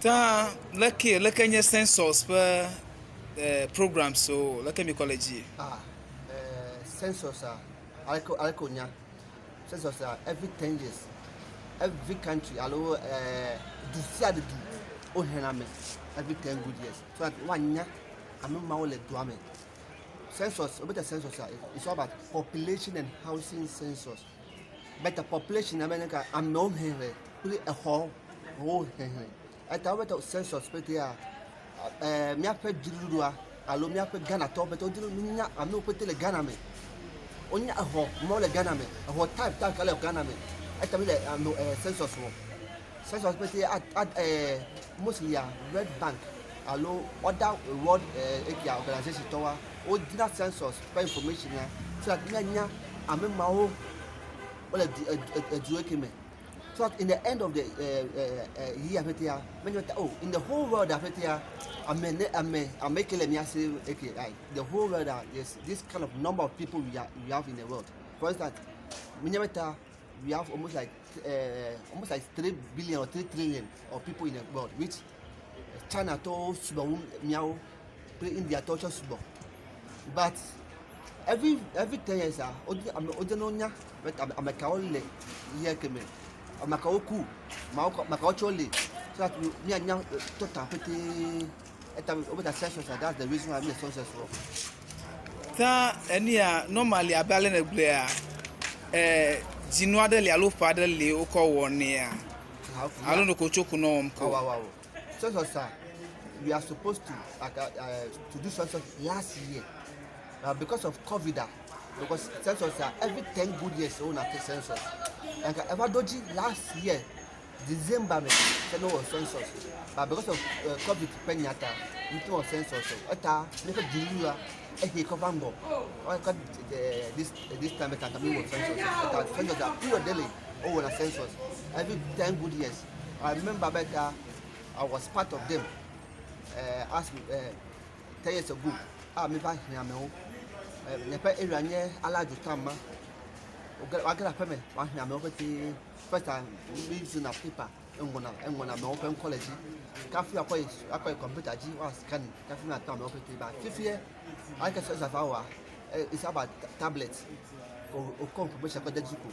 Ta leke leke nye census ƒe eh, programs o leke mi kɔ le dzi? Ah, eh, census a aleke aleke wonya census a every 10 years, every country alo eh, du sia du wohena ame every 10 good years so that woanya ame mawo le dua me. Census, wobete census a, it's all about population and housing census. Bete population abe ne ka amewo hehe kple exɔ wo hehe. Eta wobete census petea míaƒe dziɖuɖua alo míaƒe Ghanatɔwo pete wodi nunya amewo pete le Ghana me. Wonya exɔ mawo le Ghana me. Exɔ type type ka le Ghana me. Eta mi le ame census wɔ. Census pete at at mostly ya World Bank alo other world ekia organization tɔwoa wodina census ƒe information ya so that míanya ame mawo wole du edu eke me. So that in the end of the year petea menye be oh, in the whole world petea ame ne ame ame ke le mía si eke, like the whole world ah, yes, this kind of number of people we have in the world. For instance, menye be ta we have almost like 3 billion or 3 trillion of people in the world, which China tɔwo sugbɔ wu míawo kple India tɔwo tsɛ sugbɔ. But every 10 years ah, wodi ame wodi ne wonya be ame kawo le year ke me, ame kawo ku, ame kawo tsɛ le so that míanya total pete. Eta wobe ta census ah, that's the reason why mi le census wɔ. Ta enia normally abe ale nègblɔea, dzinu aɖe li alo ƒe aɖe li wokɔ wɔnɛa alo ɖeko tso kunɔ wɔm ko? Wow. Census ah, we are supposed to like, to do census last year. But because of COVID ah, because census ah, every 10 good years we na take census. Like ever doji last year December me say no was census. But because of COVID ƒe nya ta, ŋuti wɔ census o. Eta míaƒe dziɖuɖua ehe kɔ va ŋgɔ. Woakɔ this time eta mi wɔ census. Eta census ah, period de le wowɔna census every 10 good years. I remember better I was part of them as 10 years ago. Ah, mi va hiã amewo. Nye ƒe area nye Alajo town ma. Woage ɖe aƒe me, woahiã amewo pete. First time mi use na paper eŋlɔna amewo ƒe ŋkɔ le dzi. Kafi akɔ yi computer dzi woa scan kafi miatɔ amewo pete. But fifia aleke census va wɔa, it's about tablet. O o kɔ information kɔ de dzi ko.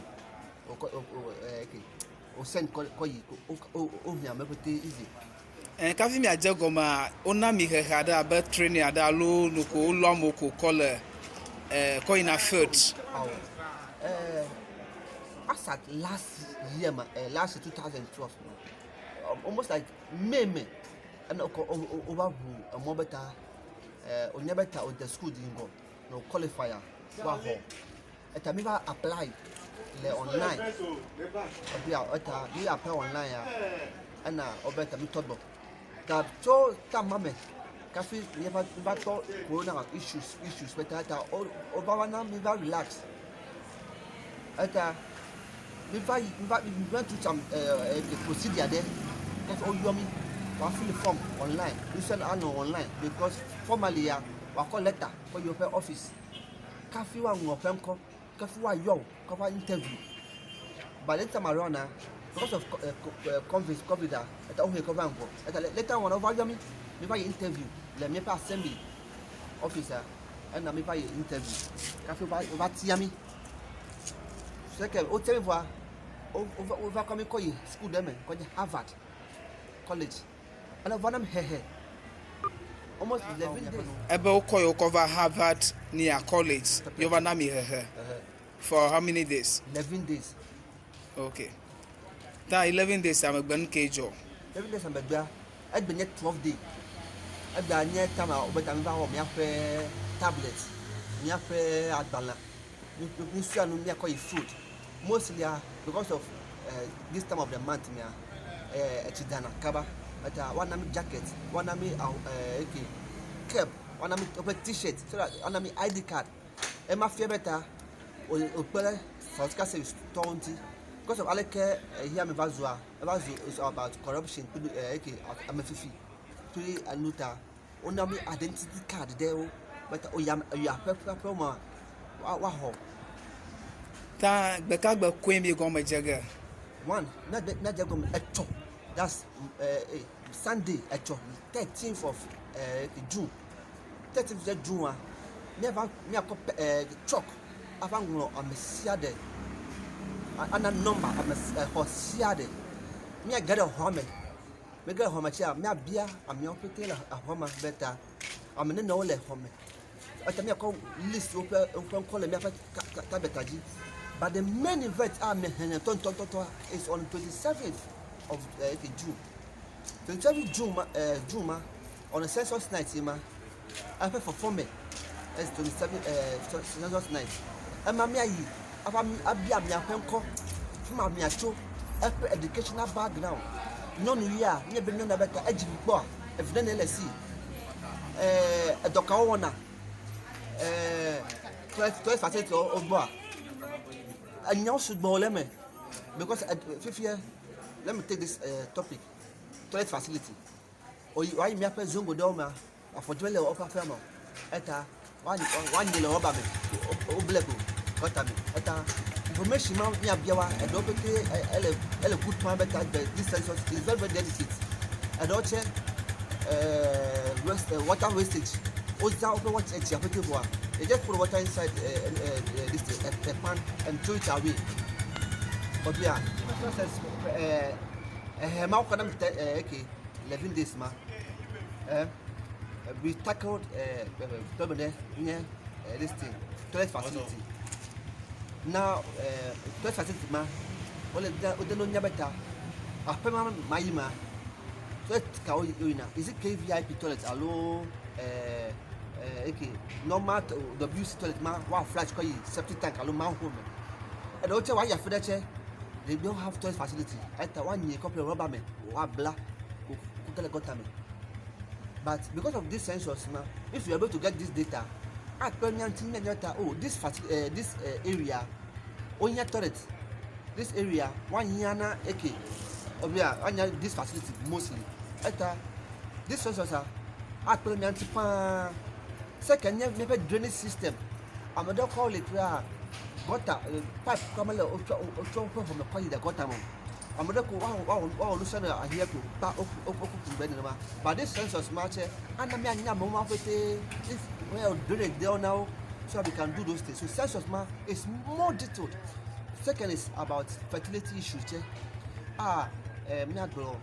O kɔ o o okay. O send kɔ yi ko o o hiã amewo pete easy. Kafi miadze gɔmea, wona mi hehe aɖe abe training aɖe alo noko wolɔ amewo ko kɔ le kɔ yina field? Awo. As at last year ma, last 2012 no, almost like May me ɛna okɔ ova ʋu emɔ be ta onye be ta o de school di ŋgɔ na o qualify a woaxɔ. Eta mi va apply le online. Ebi eta mi apply online a ɛna wobe ta mi tɔ gbɔ. Ta tso ta ma me kafi mi va tɔ corona issues be ta ta wova va na mi va relax. Eta mi va yi mi va mi went through some procedure ɖe kafi woyɔ mi wa fill form online. Nu sia nu anɔ online because formally ya woakɔ letter kɔ yi woƒe office kafi woaŋlɔ ƒe ŋkɔ kafi woayɔ wo kɔ va interview. But this time around ah, because of COVID ah, eta wohe kɔ va ŋgɔ. Eta later on wova yɔ mi, mi va yi interview le míaƒe assembly office ah, ena mi va yi interview kafi wova tia mi. Seke wotia mi vɔa, wova kɔ mi kɔ yi school ɖe me kɔ nye Harvard College. Ele va nam hehe almost 11 days. Ebe wokɔ yewo kɔ va Harvard nia college ye wova na mi hehe for how many days? 11 days. Okay. Ta 11 days amegbe nu ke dzɔ? 11 days amegbea, egbe nye 12 day. Egbea nye time a wobe ta mi va wɔ míaƒe tablet, míaƒe agbalẽ, nu sia nu míakɔ yi field. Mostly ah, because of this time of the month mea, etsi dana kaba. Eta woana mi jacket, woana mi awu eke cap, woana mi woƒe t-shirt so that woana mi ID card. Ema fia be ta wòkpe ɖe statistical service tɔwo ŋuti because of aleke ehia me va zua, eva zu is about corruption kple eke amefifi kple enu ta wona mi identity card ɖewo be ta woyi aƒe ƒe mea woaxɔ. Ta gbe ka gbe koe mi gɔme dze ge? One, míadze gɔme etsɔ, that's Sunday etsɔ 13th of June. 13th of June a míava míakɔ chalk ava ŋlɔ ame sia ɖe ana nɔmba ame exɔ sia ɖe. Míage ɖe xɔa me. Míege ɖe xɔa me tsia míabia ameawo ƒete le exɔa me be ta ame nene wole xɔ me. Eta míakɔ list woƒe woƒe ŋkɔ le míaƒe tablet dzi. But the main event a ame xlẽ ŋutɔŋutɔŋutɔa is on 27th of June. 27th June ma June ma on the census night ma eƒe fɔfɔme is 27 census night. Ema míayi ava abia miaƒe ŋkɔ, fi ma miatso, eƒe educational background. Nyɔnu yea, míebe nyɔnua be ta edzi vi kpɔa, evi nene le esi. Edɔ ka wowɔna? Toilet facility wo gbɔa? Enyawo sugbɔ le eme because fifia let me take this topic toilet facility. Woyi woayi míaƒe zongo ɖewo mea, afɔdzi mele woƒe aƒea me o. Eta woanyi le rɔba me, woblɛ ko gɔta me. Eta information ma míabia woa, eɖewo pete ele ele good paa be ta this census is very very delicate. Eɖewo tse waste water wastage. Wozã woƒe water etsia pete vɔa, they just put water inside this thing, a pan and throw it away. But yeah, process ehe ma wokɔ na mi te okay 11 days ma. We tackled tɔgbe nye this thing toilet facility. Now toilet facility ma wole de wode no nya be ta aƒe ma ma yi ma toilet ka wo yina is it KVIP toilet alo okay normal WC toilet ma wa flush kɔ yi septic tank alo manhole me. Eɖewo tse woayi afi ɖe tse they don't have toilet facility eta woanyi kɔple rɔba me woabla kuke le gɔta me. But because of this census ma if you are able to get this data akpe mía ŋuti míanya ta oh this this area wohia toilet this area woahia na eke obia woahia this facility mostly eta this census a akpe mía ŋuti paa. Second nye míaƒe drainage system. Ame ɖewo kɔ le kura gɔta pipe kura mele wotsɔ wotsɔ woƒe xɔme kɔ yi ɖe gɔta me o. Ame ɖe ko woawɔ woawɔ nu sia nu ahia ko kpa woku gbe nenema. But this census ma tse ana míanya amewo ma ƒete if woyɔ drainage ɖewo na wo so that we can do those things. So census ma is more detailed. Second is about fertility issues tse. Ah míagblɔ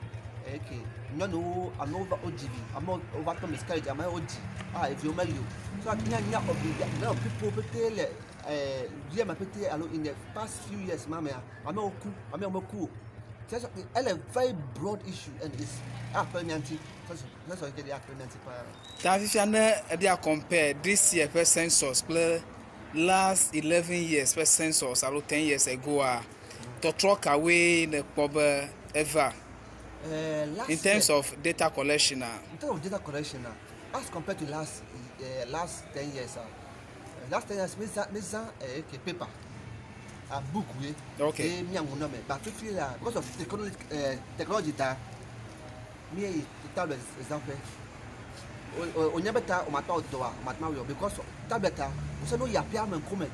okay nyɔnuwo amewo va wodzi vi amewo wova kpɔ miscarriage amewo wodzi ah eviwo meli o. So that míanya the number of people ƒete le year ma ƒete alo in the past few years ma mea amewo ku amewo meku o. Census ele very broad issue and it's akpe mía ŋuti census ke ɖe akpe mía ŋuti paa. Ta fifia ne eɖia compare this year ƒe census kple last 11 years ƒe census alo 10 years ago a tɔtrɔ kawoe nèkpɔ be eva Last in terms year, of data collection a? In terms of data collection as compared to last last 10 years last 10 years mízã okay, paper a book ye ye míaŋu nɔ me but fifi la because of technology ta míeyi tablet zãƒe. Wònye be ta wòmatɔ dɔa wòmatɔ awɔe o because tablet a wòse ne woyi aƒea me ŋkume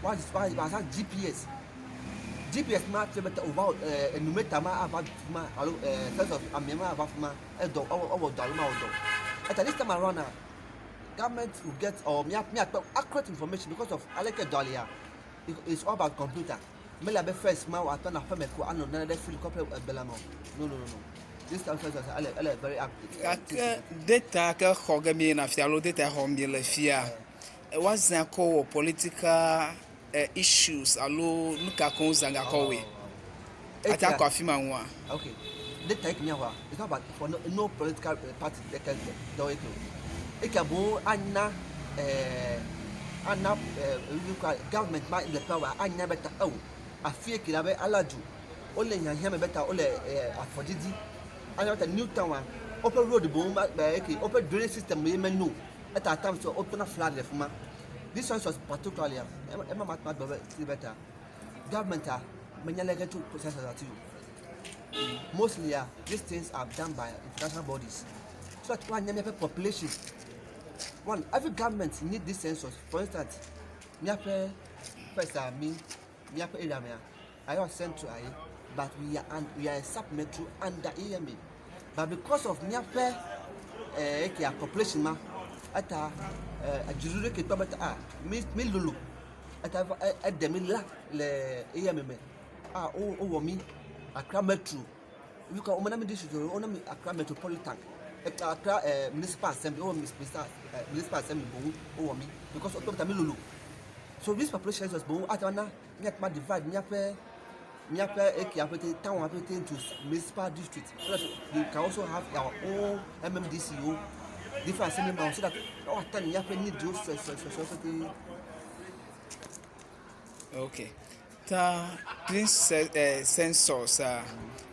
woazã GPS. GPS ma fia be ta wòva enumerator ma ava fi ma alo census amea ma ava fi ma edɔ ewɔ dɔ alo mawɔ dɔ o. Eta this time around government will get or míakpɔ accurate information because of aleke dɔa lia it's all about computer. Mele abe first ma wòatɔ nɔ aƒeme ko anɔ nane ɖe fill kɔple egbe me o. No no no no. This time census ele ele very accurate. Gake data ke xɔ ge mi yina fia alo data xɔm mi le fia woazã kɔ wɔ political issues alo nu ka koŋ zã gakɔ wɔe? Ate akɔ afi ma ŋua? Okay. Data yi ke míaxɔa it's not about for no political party ɖeke dɔ eke o. Eke boŋ ana ana government ma le power anya be ta oh afi eke la be ala du wole hiahiã me be ta wole afɔdzidzi anya be ta new town a woƒe road boŋ ma eke woƒe drainage system ye menyo o. Eta at times wotɔna flood le fi ma. This census particularly ema ma gblɔ be ti be ta government a menya leke tso census ati o. Mostly these things are done by international bodies so that woanya míaƒe population. One, every government need this census. For instance, míaƒe first mi míaƒe area mea ayɔ central ayi but we are a sub metro under AMA. But because of míaƒe ekea population ma, eta dziɖuɖu ɖe ke kpɔ be ah mi mi lolo eta va eɖe mi la le eya me me. Ah wo wowɔ mi Accra Metro. Because womena mi district o, wona mi Accra Metropolitan. Accra Municipal Assembly, wowɔ municipal municipal assembly boŋ wowɔ mi because wokpɔ be ta mi lolo. So this population census boŋ ate ŋu ana míate ŋu divide míaƒe míaƒe ekea ƒete town ƒete into municipal district so that we can also have our own MMDC wo different assembly man so that woatɛn míaƒe need wo suesuesuesue ƒete. Ok. Ta this census a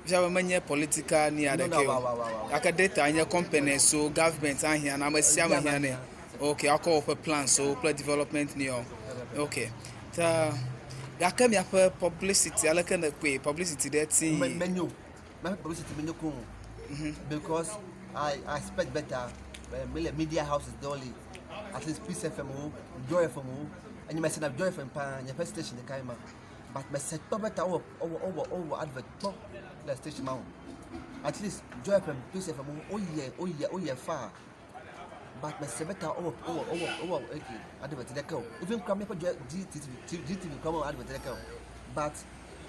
fia be menye political ni aɖeke o. Gake data nye companies wo government hã hiã na ame sia ame hiã nɛ. Ok, akɔ woƒe plans wo kple development ni wo. Ok. Ta gake miaƒe publicity aleke ne kpɔe publicity ɖe ti. Menyo. Míaƒe publicity menyo koŋ o. Because I expect better. Mele media houses ɖewo li. At least Peace FM wo, Joy FM wo. Enye mesena Joy FM paa, nye ƒe station ɖeka ye ma. But mese kpɔ be ta wowɔ wowɔ wowɔ advert kpɔ le station ma o. At least Joy FM, Peace FM wo woyɛ woyɛ woyɛ far. But mese be ta wowɔ wowɔ wowɔ wowɔ eke advert ɖeke o. Even kura míaƒe Joy GTV GTV kura mewɔ advert ɖeke o. But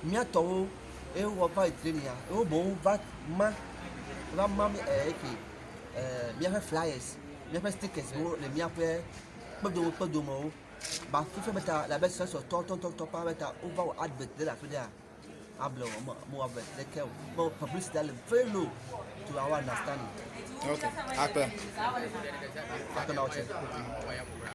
míatɔwo eye wowɔ va yi training ya, wo boŋ va ma va ma mi eke míaƒe flyers, míaƒe stickers wo le míaƒe kpedome kpedomewo. Ba fifia be ta le abe census tɔtɔtɔtɔ pa be ta wova wɔ advert ɖe le afi ɖea, able wɔ me mewɔ advert ɖeke o. But publicity le very low to our understanding. Ok. Akpe. Akpe na wo tse.